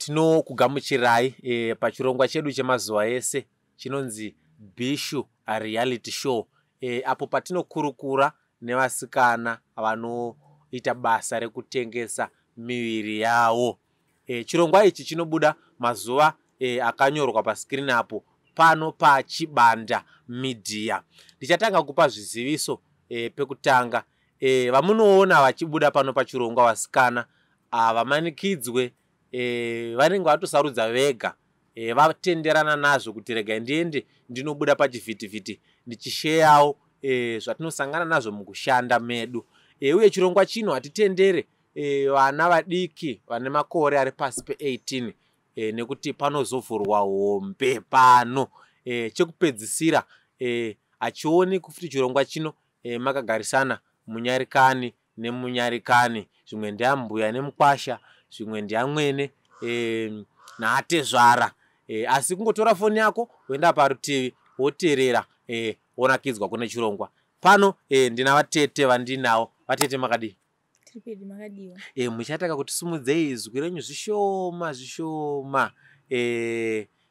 Tinokugamuchirai pachirongwa chedu chemazuva ese chinonzi Bhishu Reality Show, apo patinokurukura nevasikana vanoita basa rekutengesa miviri yavo. Chirongwa ichi chinobuda mazuva akanyorwa paskirini apo pano paChibanda Media. Ndichatanga kupa zviziviso pekutanga. Vamunoona vachibuda pano pachirongwa vasikana havamanikidzwe, vanenge vatosarudza vega, vatenderana nazvo kuti regai ndiende ndinobuda pachivhitivhiti ndichisheyawo zvatinosangana nazvo mukushanda medu. Uye chirongwa chino hatitendere vana vadiki vane makore ari pasi pe18, nekuti panozovhurwa hombe pano. Chekupedzisira, hachioneki futi chirongwa chino makagarisana munyarikani nemunyarikani, zvimwe ndeambuya nemukwasha, zvimwe ndeamwene naatezvara, asi kungotora foni yako woenda parutivi woteerera, wonakidzwa kune chirongwa pano. Ndina vatete vandinawo. Vatete, makadii? Tiri pedu, makadiwa? Muchataka kuti simudzei izwi renyu zvishoma zvishoma.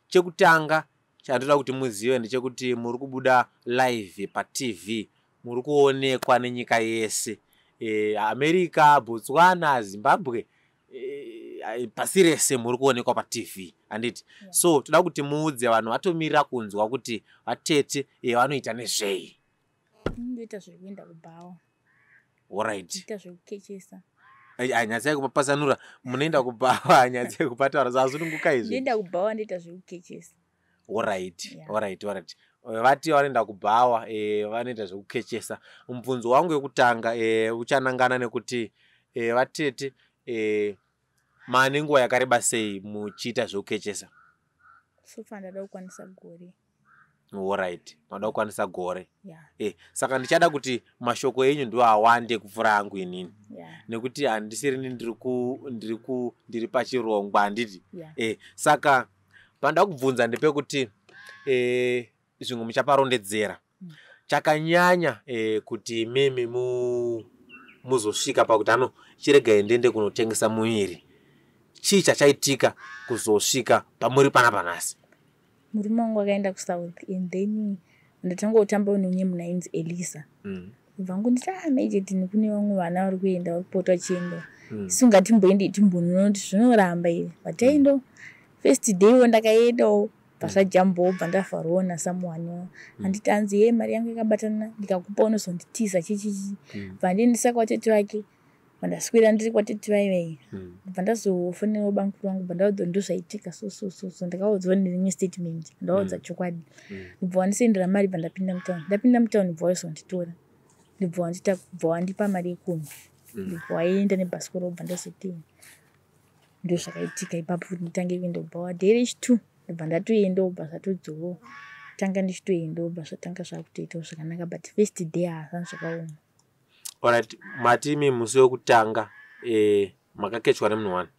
Chekutanga chandoda kuti muzive ndechekuti muri kubuda live paTV, muri kuonekwa nenyika yese, America, Botswana, Zimbabwe, pasi rese muri kuonekwa paTV, handiti? Yeah. So toda kuti muudze vanhu vatomirira kunzwa kuti vatete vanoita nezvei. Ndoita zvekuenda kubhawa. Alright. Ndoita zvekukechesa. Nyatsai kupapasanura. Munoenda kubhawa, nyatsai kupataura zvasununguka izvi. Ndoenda kubhawa, ndoita zvekukechesa. Alright. Yeah. Alright. Vati vanoenda kubhawa, vanoita zvekukechesa. Mubvunzo wangu wekutanga uchanangana nekuti, vatete, maane nguva yakareba sei muchiita zvekukechesa? So far ndada kukwanisa gore. Alright, mada kukwanisa gore. Yeah. Saka ndichada kuti mashoko enyu ndo awande kupfuura angu inini, nekuti handisirini ndiri pachirongwa, handiti? Yeah. Saka panoda kubvunza ndepekuti, zvimwe muchaparondedzera, chakanyanya kuti imimi muzosvika pakuti ano chiregai ndiende kunotengesa muviri, chii chachaitika kuzosvika pamuri panapa nhasi? Murume wangu akaenda kuSouth and then ndatanga kutamba neumwe munhu ainzi Elisa. Bva ngonditi, "Ah, maijetini, kune vamwe vana vari kuenda, vari kupota vachienda, isu ngatimboendei timbonona kuti zvinoramba here." Vataiendawo first day wo, ndakaendawo pasajambowo, bva ndavharwawo nasomeone. Handiti anzi, "Ye, mari yangu yakabatana, ndikakupa unozonditiza," chichichi. Bva ndiendesa kwatete vake, bva ndaswera ndiri kwatete vaivai. Bva ndazofonerawo bamukuru vangu, bva ndavaudza ndozvaitika so so so so. Ndakaudzwa nerimwe statement, ndavaudza chokwadi. Ndobva wandisendera mari, bva ndapinda mutauni. Ndapinda mutauni, bva waizonditora, ndobva wandita, bva wandipa mari yekumwa, ndobva waenda nebhasikoro. Bva ndazoti ndo zvakaitika ipapo kuti nditange kuenda kubhawa. Day rechi2 ndobva ndatoendawo, bva zvatodzokawo, tanga ndichitoendawo, bva zvatanga zvakutoitawo zvakanaka, but first day hazvanga zvakaoma. Alright, mati imi musi wekutanga makakechwa nemunhu wani?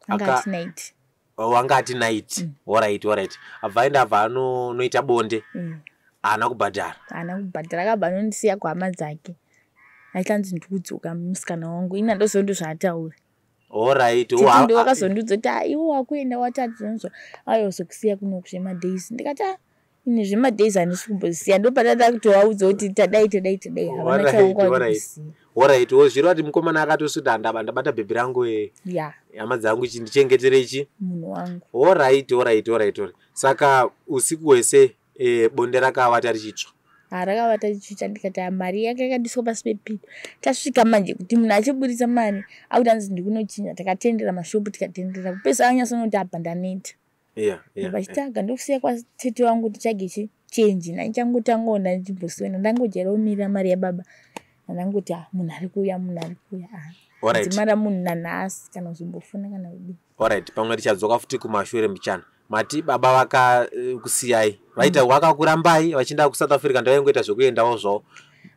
Anga ati night. Wanga ati night. Alright, abva aenda, abva anonoita bonde, haana kubhadhara? Haana kubhadhara, akabva anondisiya kuhama dzake, achitanzi ndikudzoka musikana wangu. Ini handoziva ndo zvaataura. Tete ndo vakazondiudza kuti, "Ah, iwe wakuenda watadzonzwa aiwazokusiya kunoku zvemadays." Ndikati, "Ah, ini zvemadays handisi kumboziya." Ndo pandada kutovaudza kuti tadai tadai tadai, havana chavangu vari kuziva. Alright, wozvireva kuti mukomana akatosvika, "Handaba, ndabata bhebhi rangu, hama dzangu, ichi ndichengetere ichi munhu wangu." Alright. Saka usiku hwese bonde rakavata richitsva? Harakavata chicha. Ndikati, "Ah, mari yake yakadiswa pasi pepilo." Tasvika manje kuti munhu achiburitsa mari akuti anzi ndikunochinja, takatendera mashopu, tikatendera kupesa, anyatsonoti apa ndaneta. Vachitaga ndokusiya kwatete wangu, tichage chenji naichangotangawo ndandimbosuwena, ndangojaira kumirira mari yababa. Andangoti, "Ah, munhu ari kuuya, munhu ari kuuya." Ah, dzimara munhu nanhasi kana kuzombofuna kana kudii. Alright, pamwe tichadzoka futi kumashure mbichana. Mati baba vakakusiyai, vaita vakakurambai vachienda kuSouth Africa, ndavaingoita zvekuendawo zvavo?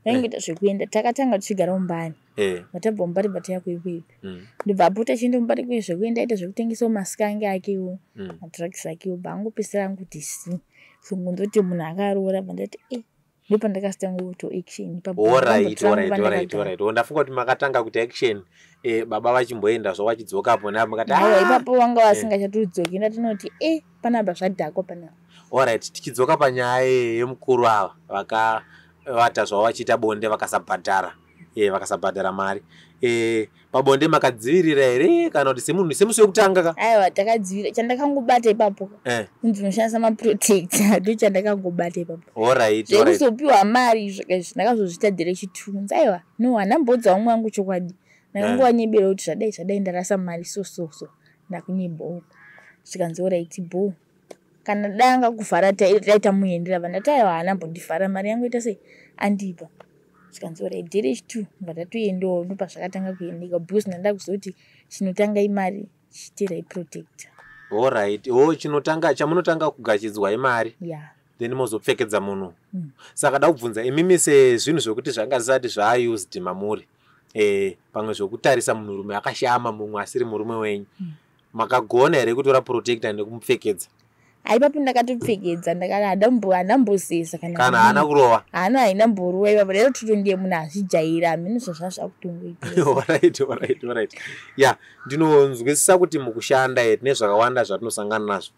Vaingoita zvekuenda. Takatanga tichigara mumbani. Vatabva mumbari, bva tauya kuikwekwe. Ndobva apota achienda mumbari kwe zvekuenda, aita zvekutengesawo masikange akewo, madrugs akewo, bva angopesera anguti si so ngondoti munhu akaroora. Bva ndati e Ndopandakasitanga kuto action ipapo. Alright, Ndambotora alright, nguva alright, ndakagara. alright. Ndafunga kuti makatanga kuti action, baba vachimboenda zvo vachidzokapo napo makati Aiwa, "Ah." ipapo vanga vasingachatodzoki. Ndatinoti panapa zvadhakwa panapa. Alright, tichidzoka panyaya yemukuru ava vakavata zvavo vachiita bonde vakasabhadhara, vakasabhadhara mari, pabonde makadzivirira here kana kuti semunhu semusi wekutanga ka? Aiwa, takadzivira. Chandakangobata ipapo kunzi unoshandisa maprotector, ndo chandakangobata ipapo. Zvekuzopiwa mari izvo izvi ndakazozviita dhere chitunzi. Aiwa, no, handambodza vamwe vangu chokwadi. Ndakangowanyebera kuti zvadai zvadai, ndarasa mari, so so so, ndakunyebhawo. Zvikanzi alright, bo kana dai anga kuvhara taita muendera. Vandati aiwa, haana mbondivhara, mari yangu ita sei, andipa. Zvikanzi alright, dhere chitu bva tatoendawo. Ndopazvakatanga kuendeka because ndanda kuzoti chinotanga imari, chichiteera iprotector. Alright, o chinotanga chamunotanga kugachidzwa imari, then mozopfekedza munhu. Saka da kubvunza imimi, sezvinhu zvokuti zvanga zvisati zvaused mamuri, pamwe zvokutarisa munhurume akashama mumwe asiri murume wenyu, makagona here kutora protector nekumupfekedza? Aipapo ndakatopfekedza, handambozeza. Kana kana haana kurova? Haana, haina mboruwa ipapo. Ndaitotonge munhu azvijaira, hameno zvazva zvakutongoita. Alright, ya, ndinonzwisisa kuti mukushanda tine zvakawanda zvatinosangana nazvo,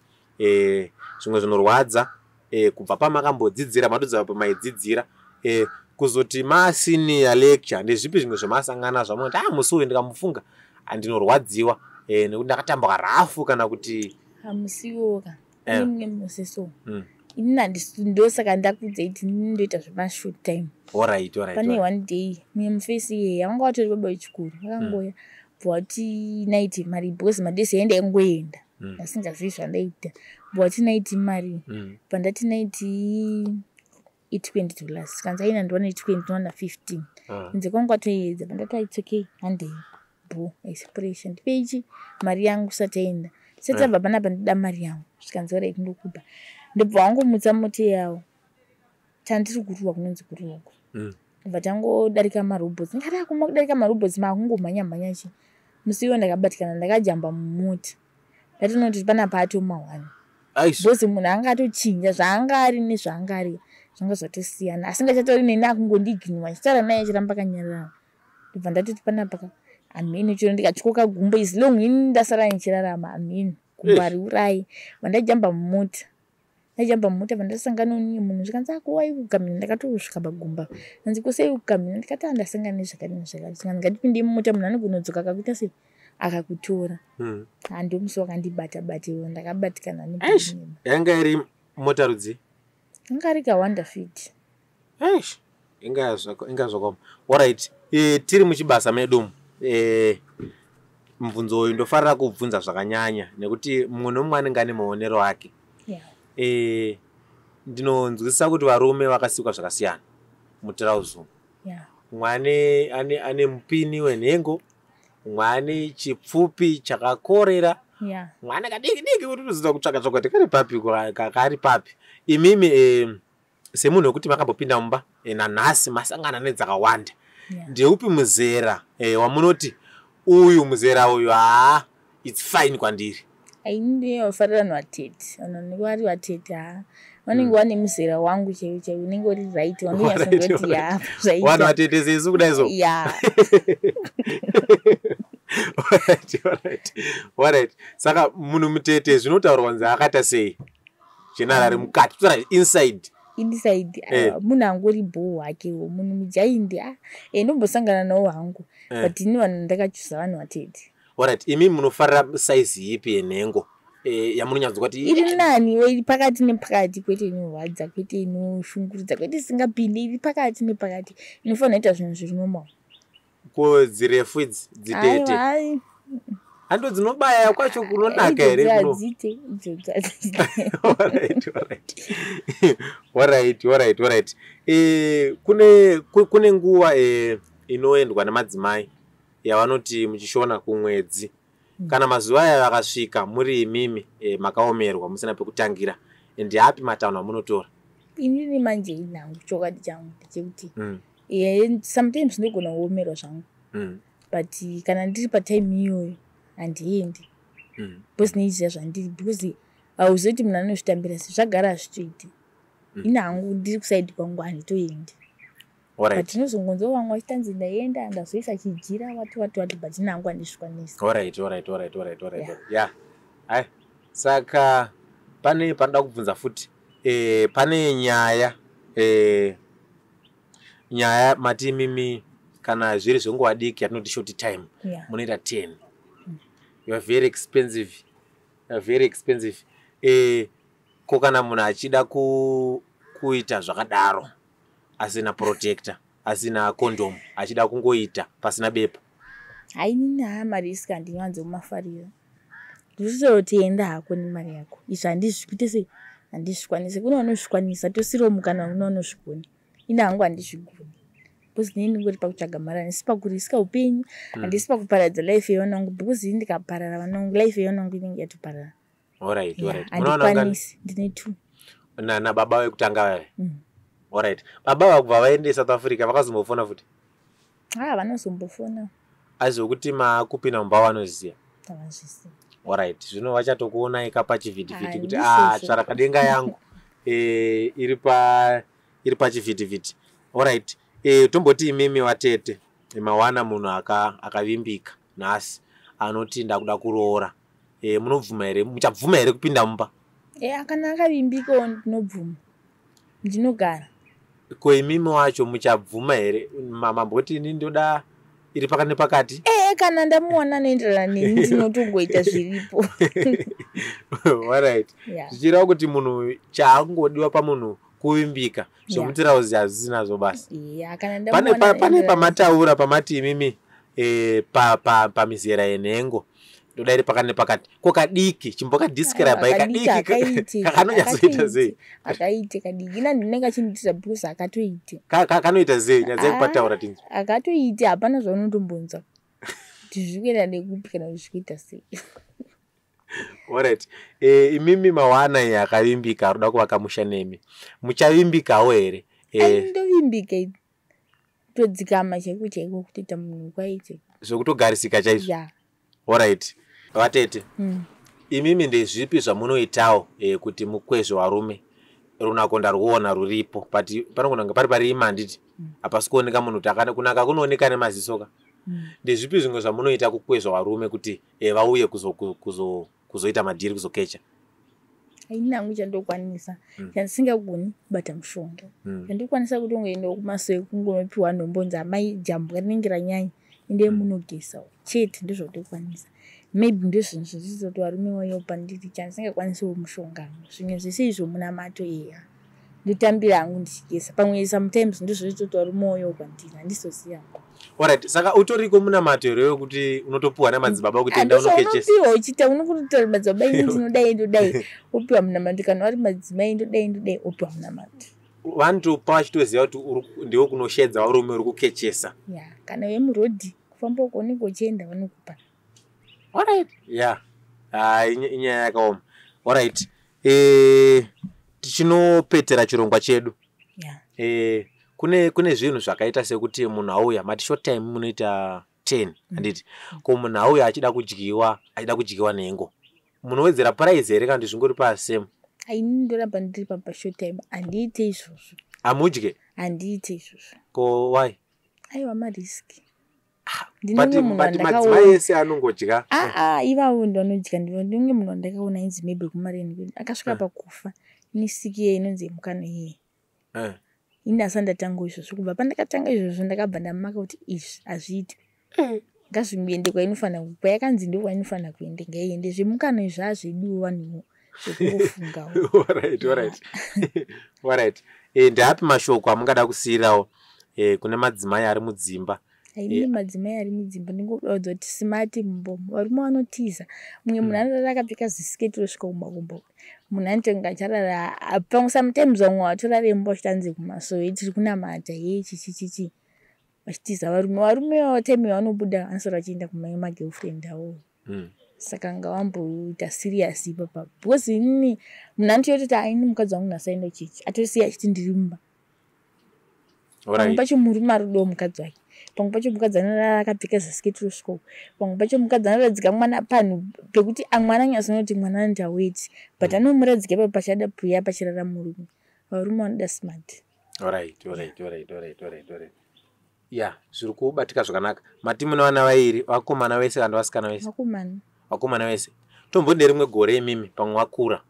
zvimwe zvinorwadza. Kubva pamakambodzidzira, matodza pamaidzidzira, kuzoti masenior lecturer, ndezvipi zvimwe zvamasangana nazvo amunoti, ah, musi uyu ndikamufunga handinorwadziwa, nekuti ndakatamba rafu kana kuti? Hamusiwoka kune mumwe musi so inini handisi, ndosaka ndakudzai kuti inini ndoita zvemashort time. Pane one day mumwe mufesi iyeye vanga vatori baba vechikuru, vakangoya bva vati naiti mari, because madesi aenda aingoenda ndasingazivi zvandaita. Bva vati naiti mari. Bva ndati naiti i$20. Kanzi aina ndiwana i20, ndinowana 15. Kunze kwangu atoedza. Bva ndati its okay, handei, bo haisi pressure, ndipeichi mari yangu sati aenda, sati abva panapa, ndida mari yangu. Zvikanzi alright, ndokupa. Ndobva wangomutsa mota yavo, tandiri kuruwa, kunonzi kuruwako. Ndobva tangodarika marobots, ndikati akuma kudarika marobots, makungomhanya mhanya chi. Musi iwo ndakabatikana, ndakajamba mumota, ndatinoti panapa atoma one Aish. because munhu anga atochinja zvaanga ari nezvaanga ari, zvanga zvatosiyana, asingachatori neni, akungondiignore, achitaura naye achiramba akanyarara. Ndobva ndatoti panapa ka hameno chero ndikatyoka gumbo, as long ini ndasara ndichirarama, hameno gumbo hariurai. Vandajamba mumota, ndajamba mumota, vandasangana nemumwe munhu. Zvikanzi akuwai kugamina. Ndakatosvika pagumba, anzi kusei kugamina? Ndikati andasangana nezvakati nezvakati. Zvikanzi ngatipinde mumota, munhu anogonodzoka akakuita sei, akakutora. Handi musi wakandibata bata iwo, ndakabatikana. Eish. Yanga iri mota rudzi? Anga ari kaHonda Fit. Eish. Inga zvakaoma. Alright, tiri muchibasa medu, mubvunzo uyu ndofarira kubvunza zvakanyanya nekuti mumwe nomumwe anenge ane maonero ake. Ndinonzwisisa kuti varume vakasikwa zvakasiyana mutirauzi umu. Mumwe ane mupini wenhengo, mumwe ane chipfupi chakakorera, mumwe ane kadiki diki kuti unoziva kutsvaka tsvaka kuti kari papi, kari papi. Imimi, semunhu wekuti makambopinda mumba, nanhasi masangana nedzakawanda, ndeupi muzera wamunoti uyu muzera uyu, haa, its fine kwandiri? Ini ndinofarira vanhu vatete, vanhu vanenge vari vatete, ha, vanenge vane muzera wangu chaiwo chaiwo, unenge uri right, wandonyatsongoti ya. Vanhu zvaita. Vatete sesu kudai so? Ya. Alright. Saka munhu mutete zvinotaurwa kunzi akaita sei, chenara ari mukati, totaura inside? Inside? Munhu angori bhoo hakewo, munhu mujaindi, a ndombosangana nawo hangu. But ini vanhu ndakachuza vanhu vatete. Alright, imi munofarira saizi ipi yenhengo, yamunonyanzwa kuti? Iri nani, iri pakati nepakati, kwete inorwadza, kwete inoshungurudza, kwete isingapindi, iri pakati nepakati, inofanira kuita zvinhu zviri normal. Ko dzirefu idzi, dzitete? Aiwa, ai. Hando dzinobaya kwacho kunonaka here? Idzodzo hadzite, idzodzo hadzite. Alright. Kune nguva inoendwa nemadzimai yavanoti muchishona kumwedzi. Kana mazuva aya akasvika, muri imimi, makaomerwa musina pekutangira, ndeapi matanho amunotora? Inini manje inhangu, chokwadi changu ndechekuti sometimes ndogona kuomerwa zvangu, but kana ndiri patime iyoyo handiendi because neiziva zvandiri, because hauzoti munhu anozvitambira sei, zvagara hazvitoiti. Ini hangu ndiri kuside kwangu, handitoendi. But tinozongonzwa vamwe vachitanzi ndaenda, ndazoisa chijira, wati wati wati, but ini hangu handizvikwanisi. Alright. Yeah, hai, saka pane panoda kubvunza futi. Pane nyaya, nyaya mati imimi kana zviri zvenguva diki, yatinoti short time, munoita 10. You are very expensive, you are very expensive. Ko kana munhu achida kuita zvakadaro asina protector, asina condom, achida kungoita pasina bepa? Hainini, haa, mariski handinyanzomafarira. Ndinotoenda hako nemari yako. Izvi handizvikuite sei, handizvikwanisi. Kune vanozvikwanisa, tosirawo mukana kune vanozvigona. Ini hangu handizvigoni because inini ndingori pakutsvaga mari, handisi pakuriska upenyu, handisi pakuparadza life yevana vangu, because ini ndikaparara vana vangu, life yevana vangu inenge yatoparara. Alright. Munoona ungani? Handikwanisi, ndine two. Nababa vekutanga vave? Mm. Alright, baba vakubva vaende South Africa, vakazombofona futi? Ah, vanozombofona. Azive maakupinda mumba, vanoziva? Havazvisi. Alright, zvino vachatokuonai kapachivhitivhiti Ah, kuti ndizvozvo. ah, tsvarakadenga yangu iri pachivhitivhiti. Alright, tomboti imimi vatete mawana munhu akavimbika nhasi anoti ndakuda kuroora, munobvuma here? Muchabvuma here kupinda mumba? E, kana akavimbikawo ndinobvuma, ndinogara. Ko imimi wacho muchabvuma here? Mamboti ini ndoda iri pakati nepakati. Ee, kana ndamuwana anoenderana neni, ndinotongoita zviripo. Alright. Zvichireva kuti munhu chaangodiwa pamunhu kuvimbika, zvomutirauzi hazvisinazvo basa. Ya, kana Pane ndamuwana pane anoenderana. pamataura pamati imimi pamizera yenhengo ndoda iri pakati nepakati. Ko kadiki, chimbokadescribe Kadiki kadiki. hakaiti. Kanonyatsoita sei? Akaite kadiki, ina ndinenge achindiitira because akatoite. Kanoita sei? Nyatsai kupataura tinzwe. Akatoite, hapana zvaunotombonzwa kuti zviri kuenda nekupi kana kuti zviri kuita sei. Alright, imimi mawana iyi akavimbika aroda kuvaka musha nemi, muchavimbikawo here? Ai, ndovimbika ini, kutodzikama chaiko chaiko, kutoita munhu kwaite. Zvekutogarisika chaizvo? Ya. Alright, vatete, imimi ndezvipi zvamunoitawo kuti mukwezve varume? Runako ndarwuona ruripo, but panogona kunge pari parima, handiti? Hapasi kuoneka munhu kuti kunaka kunooneka nemaziso ka. Ndezvipi zvimwe zvamunoita kukwezva varume kuti vauye kuzoita madhiri, kuzokecha? Haini hangu chandokwanisa, chandisingagoni kubata mushonga. Chandokwanisa kutongoendawo kumasowe, kungonopiwa nhombonzi amai jambwa rinenge ranyanya, endei munogesawo chete. Ndozvandokwanisa, maybe ndozvinhu zvinoita kuti varume vauyewo pandiri. Chandisingakwanisiwo mushonga, zvimwe zvese izvo munamato. Eya, ndotambira hangu ndichigesa pamwe. Sometimes ndozvinoita kuti varume vauyewo kwandiri, handizozivi hangu. Alright, saka utoriko munamato here wekuti unotopiwa namadzibaba kuti enda unokechesa? Unopiwa uchiita, unokutotaura madzibaba, ini ndinodai, ndodai, wopiwa munamato. Kana vari madzimai, ndodai, ndodai, wopiwa munamato. Vanotopa vachitoziva kuti ndiwe kunoshedza varume, uri kukechesa. Ya, kana vemurodhi, kufamba uko unenge uchienda, vanokupa. Alright, yeah, ah, inyaya yakaoma. Alright, tichinopetera chirongwa chedu, kune zvinhu zvakaita sekuti munhu auya, mati short time munoita 10, handiti? Ko munhu auya achida kudyiwa, achida kudyiwa nhengo, munowedzera price here kana kuti zvingori pasame? Aini ndoramba ndiri pashort time, handiite izvozvo. Hamudye? Handiite izvozvo. Ko why? Aiwa, mariski. But Ndinenge munhu but madzimai wandakaona ese anongodya. Aa, ivavo ndovanodya. Ndinenge munhu wandakaona ainzi maybe kumareni kwedu akasvika pakufa nesiki iye inonzi yemukano iye. Ini asati ndatanga izvozvo, kubva pandakatanga izvozvo ndakabva ndamaka kuti izvi hazviiti, ngazvingoende kwainofanira, kwayakanzi ndo kwainofanira kuende, ngaiende. Zvemukano izvi hazvidiwo vanhuwo zvekungofungawo. Alright. Ndeapi mashoko amungada kusiyirawo kune madzimai ari mudzimba? Haini madzimai ari mudzimba ndingodaudza kuti smart mumbomo, varume vanotiza. Mumwe munhu anorara akapfeka zisiketi, rosvika kumba, munhu anotonga acharara pamwe. Sometimes vamwe vatorare mumba vachitanzi kumasowe tiri kunamata ye chichichichi, vachitiza varume. Varume vavo time yavanobuda vanosara vachienda kumagirlfriend avo. Saka ngavamboita serious ipapa, because inini munhu anotoyototi aini mukadzi wangu nasaenda kuchechi, atosiya achiti ndiri mumba. Pamwe pacho murume ari kudawo mukadzi wake, pamwe pacho mukadzi anorara akapfeka zisiketi rosvika uko, pamwe pacho mukadzi anoradzika mwana panhu pekuti mwana anyatsonoti mwana anoita weti, but anomuradzika ipapo pachada puya pachirara murume. Varume vanoda smart. Alright. Ya, zviri kubatika zvakanaka. Mati mune vana vairi, vakomana vese kana vasikana vese? Vakomana. Vakomana vese. Tombonde rimwe gore imimi pamwe wakura,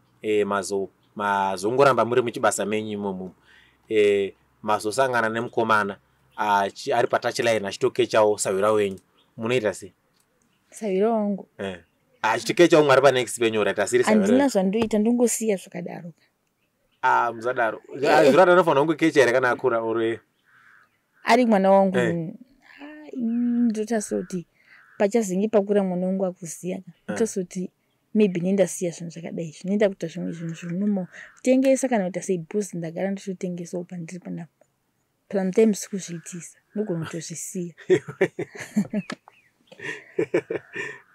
mazongoramba muri muchibasa menyu imomo, mazosangana nemukomana ari patouchline achitokechawo sahwira wenyu, munoita sei? Sahwira wangu? Achitokechawo mwari panext penyu, right? Asiri sahwira. Handina zvandoita, ndongosiya zvakadaro. Ah, musadaro. Zvirati anofanira kungokecha here kana akura or Ari mwana wangu? Ndotasoti kuti pachazenge pakura mwana wangu akuziya, ndotosoti maybe nendasiya zvinhu zvakadai, zvinoenda kuita zvimwe zvinhu zvinomo tengesa kana kuita sei, because ndagara ndichitotengesawo pandiri panapa. Sometimes kuzviitisa ndogona kutozvisiya.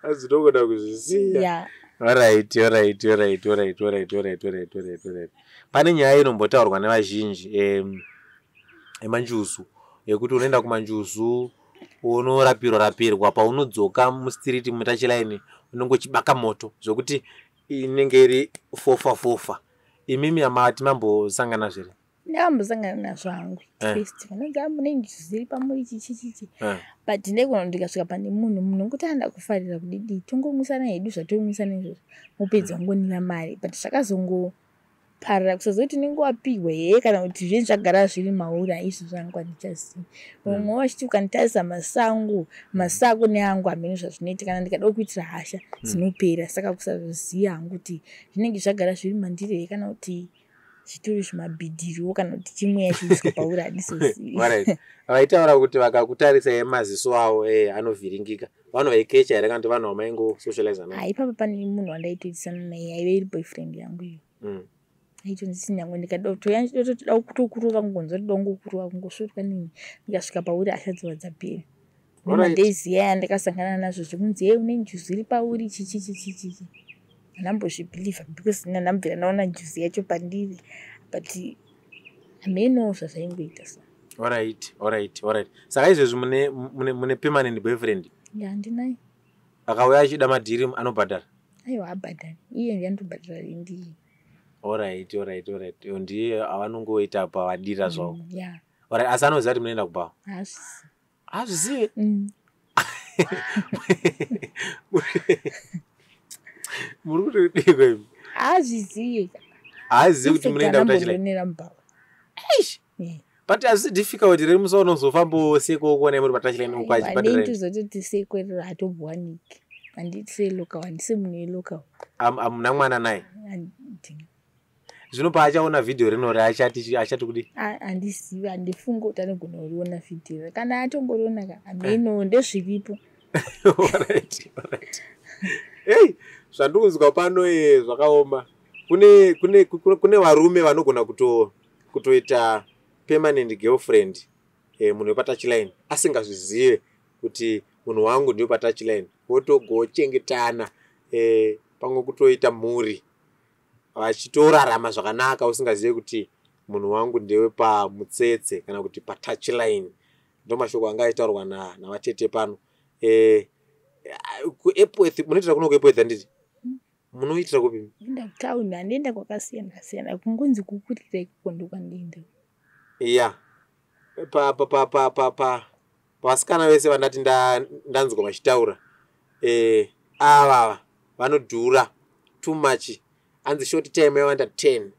Azinogona kuzvisiya. Ya. Alright. Pane nyaya inombotaurwa nevazhinji emanjuzu, yekuti unoenda kumanjuzu unorapirwa rapirwa, paunodzoka mustreet mutouchline unenge uchibaka moto zvokuti inenge iri fofa fofa. Imimi amati mambosangana zvere? Ndakambosangana nazvo hangu. First vanonzi amune njuzu iri pamuri, chichichichi, but ndaigona ndikasvika pane munhu, munhu ngokuti anda kufarira kudidi, tongomwisana hedu zvatomwisana izvozvo, mupedzi wangonira mari, but zvakazongoparara kusazoti unenge wapihwa hee kana kuti zvinhu zvagara zviri mauri. Haizvo zvangu, handichazivi. Vamwe vachiti ukanditarisa masango masako neangu, hameno zvazvinoita, kana ndikada kuitira hasha dzinopera. Saka kusazoziva hangu kuti zvinenge zvagara zviri mandiri here kana kuti zvitori zvimabhidhiriwo kana kuti chimweya chiiswa pauri, handizozivi. Alright. Vaitaura kuti vakakutarisai maziso avo anovhiringika, vanhu vaikecha here kana kuti vanhu vamaingosocializa navo? Hai, papa pane munhu wandaitoitisana naye, aive iri boyfriend yangu iyo. Aitonzisi nyangwe ndikada toda kutokurova, kungonzwa toda kungokurova, kungosvotwa nini, ndikasvika pauri hasha dzova dzapera. Nemadays aya ndakasangana nazvo zvekunzi ye une njuzu iri pauri, chichichichichichi, handambozvibhilivha because ndambvira ndaona njuzu yacho pandiri, but hameno zvazvaingoita so. Alright. Saka izvezvi mune permanent boyfriend? Ya, handinaye. Akauya achida madhiri, anobhadhara? Aiwa, abhadhari, iye ndiye anotobhadhara ndiye. Alright. Ndiye avanongoita pavadira zvavo? Ya. Alright, asi anoziva kuti munoenda kubhawa? Haazvizivi. Hazvizive? Mm. Muri kutodiko imi? Haazvizivi. Haazivi kuti munoenda kutouchline? Andonera mubhawa. Eish. But hazvisi difficult reri musi unozofambawo seko kuona muri patouchline uko achibhadhara? Nditozototi sekwerero hatobwaniki, handiti selocal, handisi munhu welocal. Hamuna mwana naye? Handina. Zvino paachaona vhidhiyo rinori achati kudi? Handizivi, handifungi kuti anogona kuriona vhidhiyo, kana atongoriona ka, hameno, ndezviripo. Alright. Ei, zvandikunzwa pano zvakaoma. Kune varume vanogona kutoita permanent girlfriend, munhu wepatouchline asingazvizive kuti munhu wangu ndiwe patouchline, votogochengetana, pamwe kutoita mhuri, vachitorarama zvakanaka, usingazive kuti munhu wangu ndewe pamutsetse kana kuti patouchline. Ndo mashoko anga aitaurwa navatete pano. Kuepworth munoitira kuno kuEpworth, handiti? Munoitira kupi? Ndoenda kutauni, handienda kwakasiyana siyana, kungonzi kukurira ikoko ndokwandienda. Ya, pa pa pa pa pa pa pavasikana vese vandati ndanzwa vachitaura, ava vanodhura too much. Hanzi short time yawanda 10,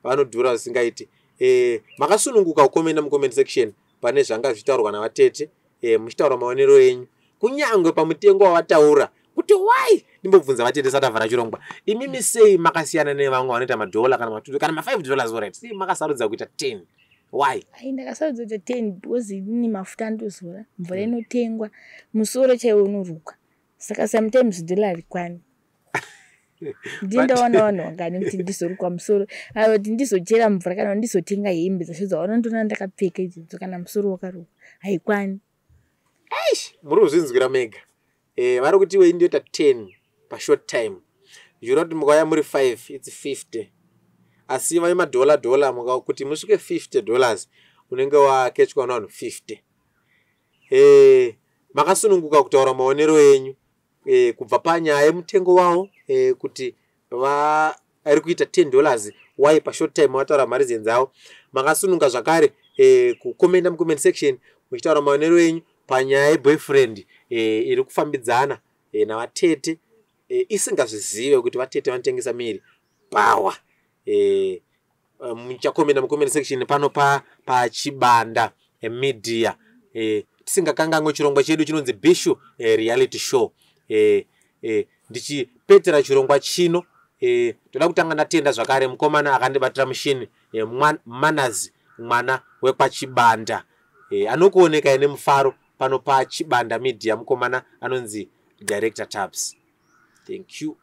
vanodhura zvisingaiti. Makasununguka kukomenda mucomment section pane zvanga zvichitaurwa navatete, muchitaura maonero enyu, kunyange pamutengo wavataura kuti why. Ndimbobvunza vatete satavhara chirongwa, imimi sei makasiyana nevamwe vanoita madhola kana ma2 kana ma5 dollars? Alright, sei makasarudza kuita 10? Why? Ai, ndakasarudza kuita 10 because inini mafuta andozora, mvura inotengwa, musoro chaiwo unorukwa, saka sometimes dhola harikwani. Ndindaona vanhu vangani kuti ndizorukwa musoro, kuti ndizochera mvura kana kuti ndizotenga hembe dzacho dzavanondiona ndakapfeka idzodzo, kana musoro wakarukwa, haikwani. Muri kuzvinzwira mega. Vari kuti iwe ndoita 10 pashort time, zvichireva kuti mukauya muri 5, it's 50. Asi vai madhola dhola, kuti musvike $50, unenge wakechwa navanhu 50. Makasununguka kutaura maonero enyu kubva panyaya yemutengo wavo, kuti Ari kuita $10. Wai pashort time wataura mari dzavo. Makasununga zvakare kukomenda mucomment section muchitaura maonero enyu panyaya yeboyfriend iri kufambidzana navatete isingazvizive kuti vatete vanotengesa miri bhawa. Muchakomenda mucomment section pano paChibanda Media. Tisingakanganwe chirongwa chedu chinonzi Bishu Reality Show. Ndichipetera chirongwa chino, toda kutanga ndatenda zvakare mukomana akandibatira mushini, Manazi mwana wekwaChibanda, anokuonekai nemufaro pano paChibanda Media, mukomana anonzi Director Tabs. Thank you.